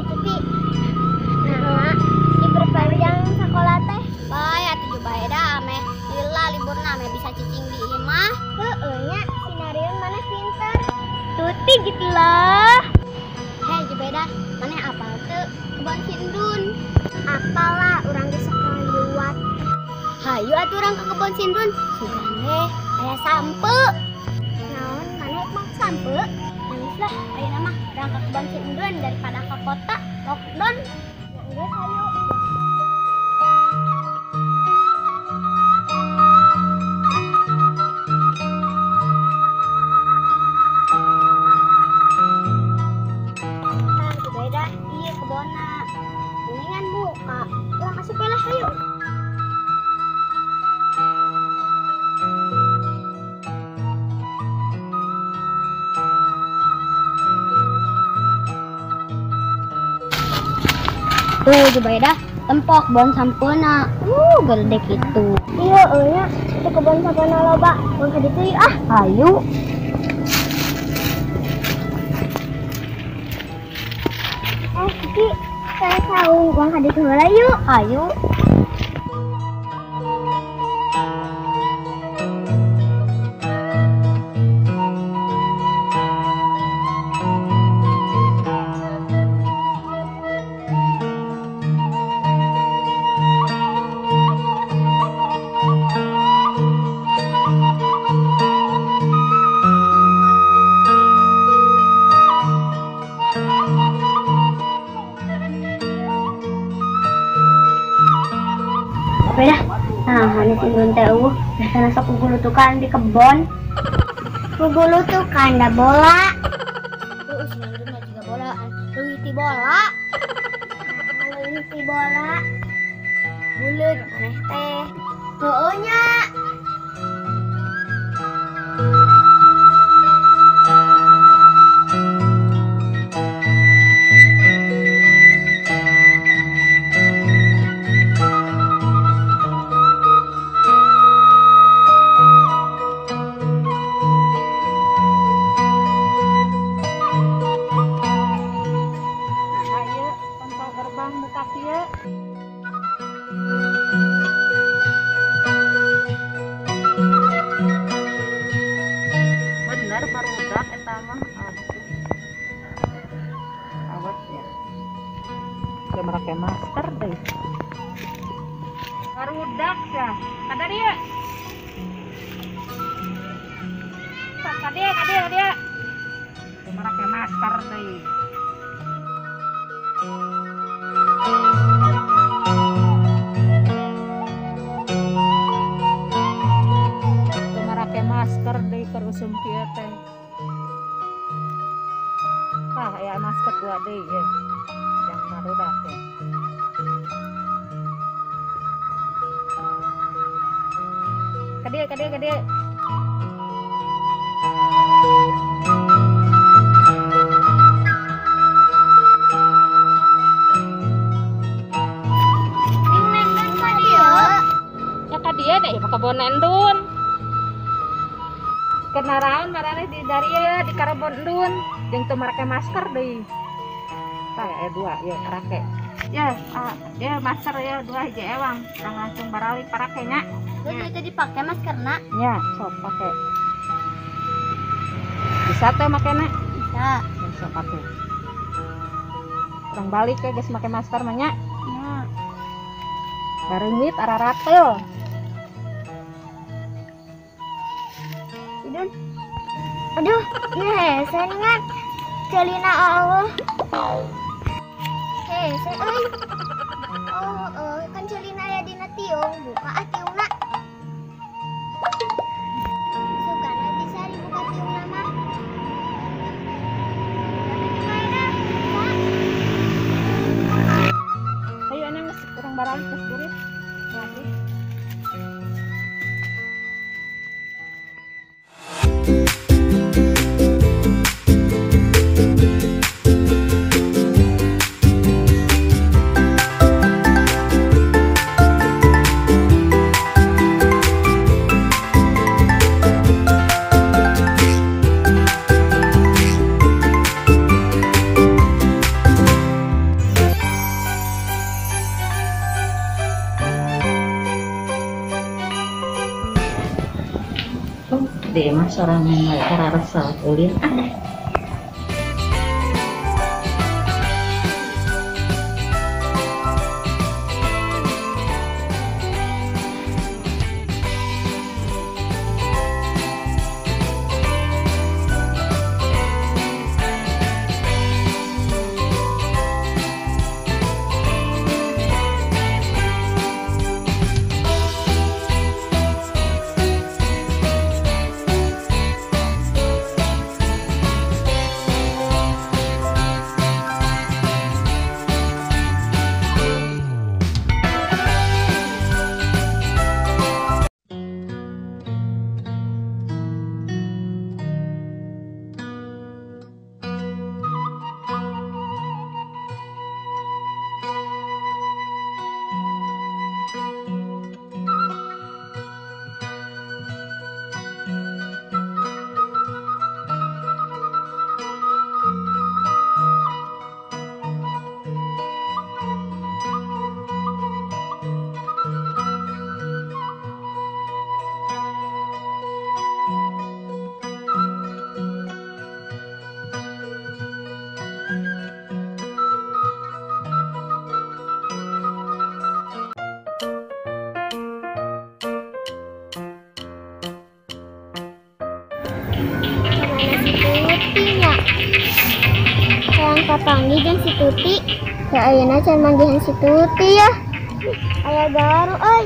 Tuti. Nah, diperpanjang sekolah teh. Bae atuh Jubaida ameh lila liburna ameh bisa cicing di imah. Heeh nya, si Narion maneh pinter. Tuti gitu lah. Hei Jubaida, maneh apal teu kebon Sindun? Apal lah, urang ge sok liwat. Hayu atuh urang ke kebon Sindun, sugan we aya sampe. Naon maneh mah sampe? Geus lah, ayeuna mah urang ke kebon Sindun daripada ke kota lockdown. Ya geus hayu. Tah Jubaida, ieu kebonna. Mendingan buka. Urang asup we lah hayu. Tuh Jubaida, tempok kebon sampeuna. Gede kitu. Iya euy nya, itu kebon sampeuna loba. Urang ka ditu ah. Hayu. Kiki, saya saung urang ka ditu heula yuk. Hayu. Beda. Nah, ini Sindun teh eueuh, biasana sok gugulutukan di kebon. Gugulutukan da bola. Heueuh, si Sindun mah jiga bola, leuwih ti bola. Leuwih ti bola. Buleud maneh teh. Heueuh nya. Bener barudak eta mah. Awas ya. Dia merake masker deh. Barudak ya. Kada dia. Kade kade kade. Dia merake masker deh. Masker deui keur usum kieu teh. Tah aya masker dua deui ye. Yang barudak teh. Kadieu kadieu kadieu. Ning neng ka dieu. Ya ka dieu deh ka kebon Endun. Kenaraon marane di dari ya di karbon endun jeung teu marake masker deui. Tah aya dua ya parake. Ya, ya masker ya dua hiji ewang. Urang langsung baralik parake nya. Geus teu dipake maskerna? Nya, sok pake. Bisa teh makena? Bisa. Ya, sok pake. Urang balik ya geus make masker mah nya. Nya. Bareungit araratel. Aduh, ieu hese ningan. Celina Allah. Hese euy. Oh, kan celina aya dina tiung, buka ah tiungna. Sugana bisa dibuka tiungna mah. Tapi Jubaida, bisa. Hayu anang geus urang baralik geus burit. Lagi. Di imah sorangan wae kararesel ulin ah. Kemana si Tuti nya? Hayang kapanggih jeung si Tuti. Ya ayeuna can manggihan si Tuti ya. Aya garu euy.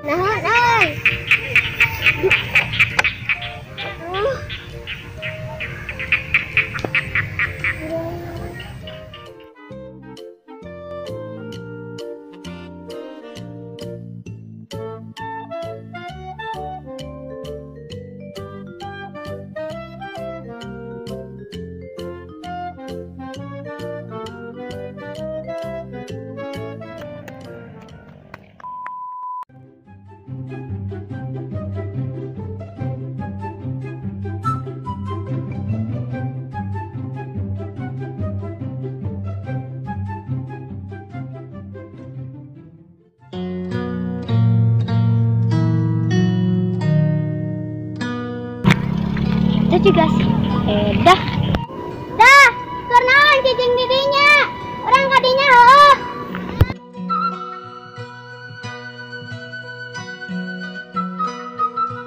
Naon euy? Itu juga sih. Dah. Dah, keur naon cicing di dinya? Urang ka dinya heueuh.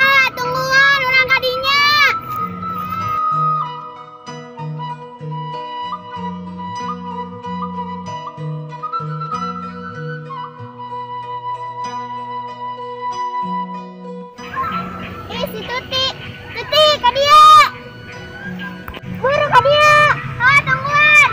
Ah, tungguan urang ka dinya. Ih, si Tuti. Tuti, ka dieu. Buru ka dieu. Ah, tungguan.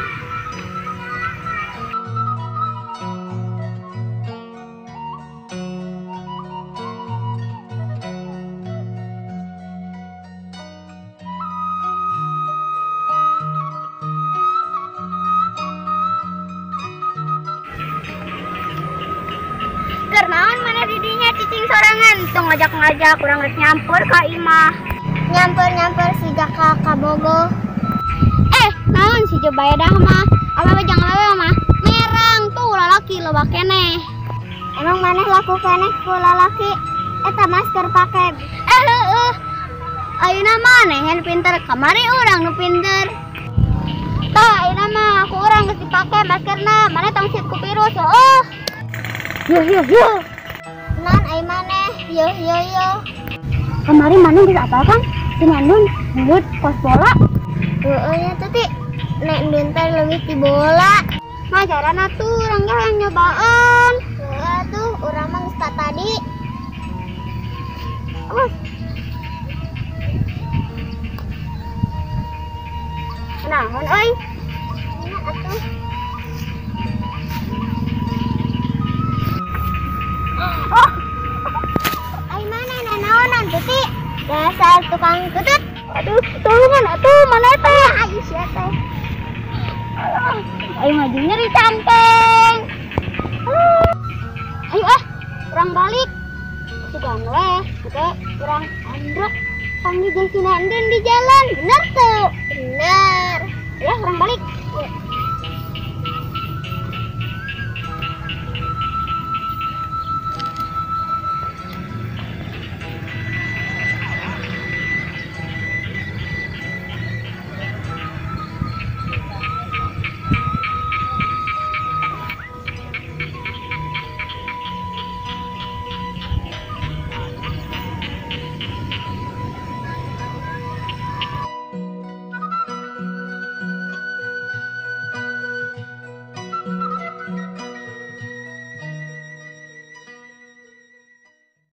Keur naon maneh di dinya cicing sorangan? Tong ngajak-ngajak urang geus nyampur ka imah. Nyamper-nyamper si Jaka ka Bogo. Naon si Jubaedah mah? Awewe jeung awewe mah merang tuh lalaki loba keneh. Emang maneh laku keneh ku lalaki? Eta masker pake. Heueuh. Ayeuna maneh yang pinter, kamari urang nu pinter. Tah ayeuna mah ku urang geus dipake maskerna, maneh tong sit ku virus heueuh. Yo yo yo. Naon ai maneh? Yo yo yo. Kamari maneh geus apal kan? Cenah mulut kos bola. Heueuh nya Tuti. Nek ndun teh leuwih ti bola. Ngajaran atuh urang ge hayang nyobaan. Heueuh atuh urang mah geus tadi. Awas. Naon euy? Nya atuh. Oh. Ai maneh nanaonan Tuti? Dasar tukang tutut. Aduh, tolongan atuh mana teh? Ayo sia teh. Ayo maju nyeri cangkeng. Ayo ah, urang balik. Sugan weh, oke, urang andrek. Panggil jeung si Nandun di jalan. Bener tuh? Bener. Ya, urang balik.